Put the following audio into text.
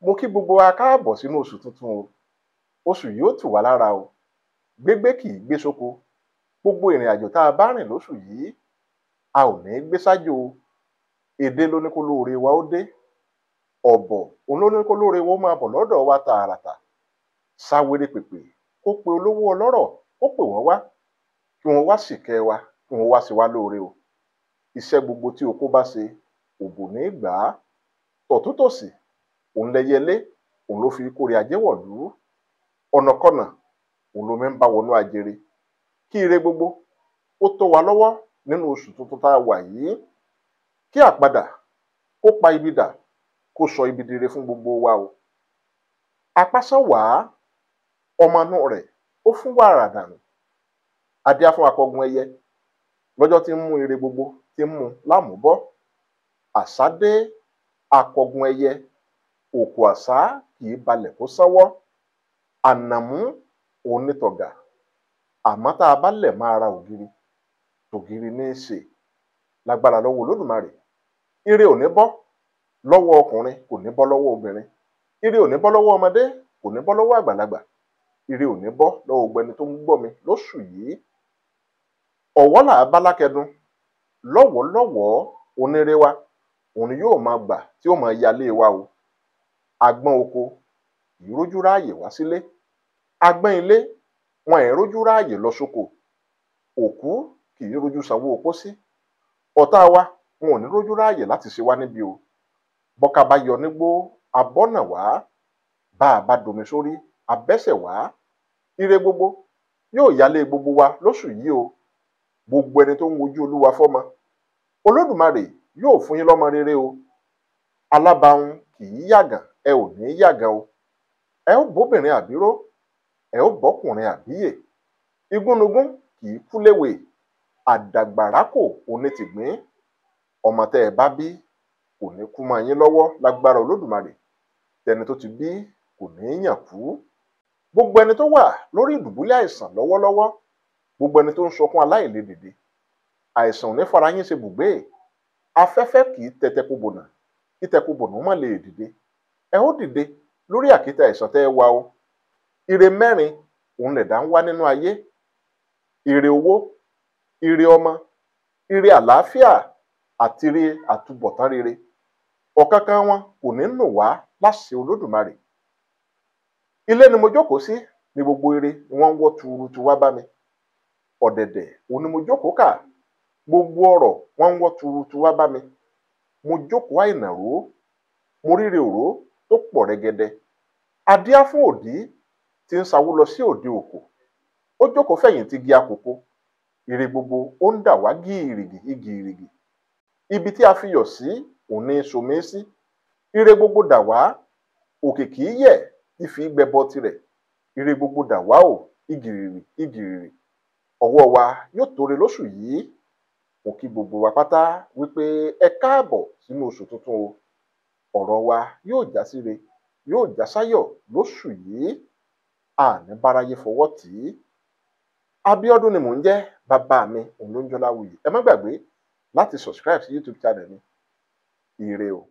Mo kí gbogbo wa káàbọ̀ sínú oṣù tuntun o. Oṣù yìí ó tù wá lára o. Gbégbé kì í gbé sóko. Gbogbo ìrìn àjò tá a bá rìn lóṣù yìí, a ò ní gbé sájò o. Èdè ló ní kó lóore wa ó dé. Ọ̀bọ̀ òun ló ní kó lóore wa ó máa bọ̀ lọ́dọ̀ wa tààràtà. Sáwéré pèpè kó pe olówó ọlọ́rọ̀ kó pè wọ́n wá, kí wọ́n wá ṣìkẹ́ wa, kí wọ́n wá ṣe wá lóore o. Iṣẹ́ gbogbo tí okó bá ṣe, òbò ní í gbà á. Tọ̀túntòsì òun lẹyẹlé, òun ló fi kórè ajé wọ̀lú. Ọ̀nàkọnà òun lomi ń bá wọnú ajere. Kí ire gbogbo ó tó wa lọ́wọ́ nínú oṣù tuntun tá a wà yìí. Kí àpadà kó pa ibi dà, kó sọ ibi dire fún gbogbo wa o. Apásán wàá, ọmọ inú rẹ̀ ó fún wàrà dànù. Adíá fún akọgun ẹyẹ lọ́jọ́ tí ń mú ire gbogbo tí ń mú lámùbọ́. Àṣá dé akọgun ẹyẹ, òkú àṣá kì í balẹ̀ kó sánwọ́. Ànàmú òun ní tọ̀gà, àmọ́ tá a bá lẹ̀ máa ra ògiri, tògiri ní í ṣe. Lágbára lọ́wọ́ Olódùmarè, ire ò ní bọ́ lọ́wọ́ ọkùnrin, kò ní bọ́ lọ́wọ́ obìnrin. Ire ò ní bọ́ lọ́wọ́ ọmọdé, kò ní bọ́ lọ́wọ́ àgbàlagbà. Ire ò ní bọ́ lọ́wọ́ gbogbo ẹni tó ń gbọ́ mi lóṣù yìí. Ọ̀wọ́ là á bá lákẹdun, lọ́wọ́lọ́wọ́ oníré wa, òun ni yóò máa gbà tí ó máa yalé wa o. Agbọ́n oko kì í rójú ráàyè wá sílé. Agbọ́n ilé wọn ì rójú ráàyè lọ sóko. Òkú kì í rójú sanwó opó sí. Ọ̀tá wa wọn ò ní rójú ráàyè láti ṣe wá níbi o. Bọ́ká bá yọ nígbó, abọ́nà wá. Bá a bá domi sórí, abẹ́sẹ̀ wá. Ire gbogbo yóò yálé gbogbo wa lóṣù yìí o. Gbogbo ẹni tó ń wojú Olúwa fọ́mọ, Olódùmarè yóò fún yín lọ́mọ rere o. Alábàáhùn kì í yàgàn, ẹ ò ní yàgàn o. Ẹ ó bóbìnrin àbíró, ẹ ó bọ́kùnrin àbíyè. Igúnnugún kì í kú léwe. Àdàgbàrá kò onítìgbín. Ọmọ tẹ́ ẹ bá bí kò ní kú mọ́ yín lọ́wọ́ lágbára Olódùmarè. Tẹni tó ti bí kò ní yàn kú. Gbogbo ẹni tó wà lórí ìdùbúlẹ̀ àìsàn lọ́wọ́lọ́wọ́, gbogbo ẹni tó ń sọkún aláìlè dìde, àìsàn ò ní fara yín ṣe bùgbé. Afẹ́fẹ́ kì í tẹtẹkubònà, kí tẹkubònà má lè dìde. Ẹ ó dìde lórí àkítà àìsàn tẹ́ ẹ wà o. Ire mẹ́rin òun lẹ̀dá ń wá nínú ayé. Ire owó, ire ọmọ, ire àlàáfíà àti ire àtúbọ̀tán rere. Ọ̀kánkán wọn kò ní nù wá láṣẹ Olódùmarè. Ilé ni mo jókòó sí ní gbogbo ire ni wọ́n ń wọ́ tuurutu wá bá mi. Ọ̀dẹ̀dẹ̀ òun ni mo jókòó kà, gbogbo ọ̀rọ̀ wọ́n ń wọ́ tuurutu wá bá mi. Mo jókòó àìnàró, mo ríre òró tó pọ̀ rẹ́gẹ́dẹ́. Adíá fún òdí tí ń sawó lọ sí òde òkò. Ó jókòó fẹ̀yìntì igi àkókò. Ire gbogbo ó ń dà wá gìrìgì gìrìgì. Ibi tí a fi yọ̀ sí òun ní somi sí. Ire gbogbo dà wá, òkè kì í yẹ̀ tí fi gbẹbọ tirẹ̀. Ire gbogbo dà wá o, igìrìrì igìrìrì. Ọwọ́ wa yóò tóre lóṣù yìí. Mo kí gbogbo wa pátá wípé ẹ káàbọ̀ sínú oṣù tuntun o. Ọ̀rọ̀ wa yóò já síre, yóò já sáyọ̀ lóṣù yìí. Àní báráyé fọwọ́ tì í. Abíọ́dún ni mò ń jẹ́, bàbá mi òun ló ń jọlá wuyì. Ẹ má gbàgbé láti subscribe sí YouTube channel mi. Ire o.